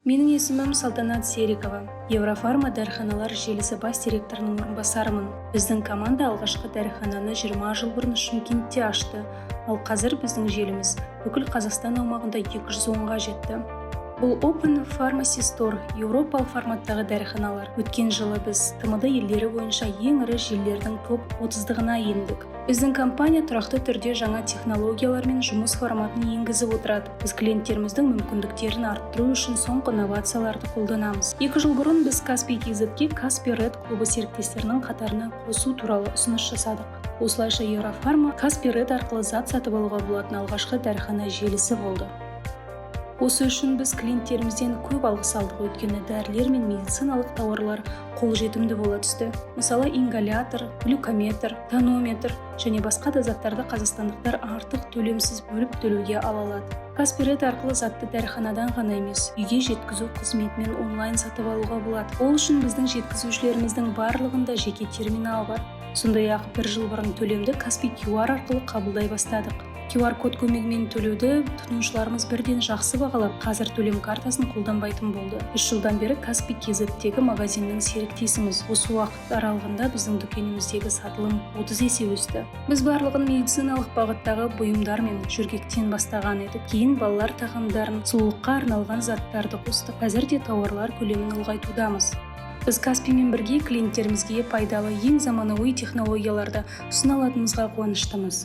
Менің есімім Салтанат Серікова. Еврофарма дәріханалар желісі бас директорының орынбасарымын. Біздің команда алғашқы дәріхананы 20 жыл бұрын Шымкентте ашты. Ал қазір біздің желіміз бүкіл Қазақстан аумағында 210-ға жетті. Бұл Open Pharmacy Store еуропалық форматтағы дәріханалар. Өткен жылы біз ТМД елдері бойынша ең ірі желілердің топ 30-дығына ендік. Біздің компания тұрақты түрде жаңа технологиялар мен жұмыс форматын енгізіп отырады. Біз клиенттеріміздің мүмкіндіктерін арттыру үшін соңғы инновацияларды қолданамыз. 2 жыл бұрын біз Kaspi KZ-ге Kaspi Red клубы серіктестерінің қатарына қосу туралы ұсыныс жасадық. Осылайша, Еврофарма Kaspi Red арқылы зат сатып алуға болатын алғашқы дәріхана желісі болды. Осы үшін біз клиенттерімізден көп алғыс алдық, өйткені дәрілер мен медициналық тауарлар қолжетімді бола түсті. Мысалы, ингалятор, глюкометр, тонометр және басқа да заттарды қазақстандықтар артық төлемсіз бөліп төлеуге ала алады. Kaspi Red арқылы затты дәріханадан ғана емес, үйге жеткізу қызметімен онлайн сатып алуға болады. Ол үшін біздің жеткізушілеріміздің барлығында жеке терминал бар. Сондай ақ бір жыл бұрын төлемді Kaspi QR арқылы қабылдай бастадық. QR код көмегімен төлеуді тұтынушыларымыз бірден жақсы бағалап, қазір төлем картасын қолданбайтын болды. 3 жылдан бері Kaspi KZ-тегі магазиннің серіктесіміз. Осы уақыт аралығында біздің дүкеніміздегі сатылым 30 есе өсті. Біз барлығын медициналық бағыттағы бұйымдар мен жөргектен бастаған едік. Кейін балалар тағамдарын, сұлулыққа арналған заттарды қостық. Қазір де тауарлар көлемін ұлғайтудамыз. Біз Каспимен бірге клиенттерімізге пайдалы ең заманауи технологияларды ұсына алатынымызға қуаныштымыз.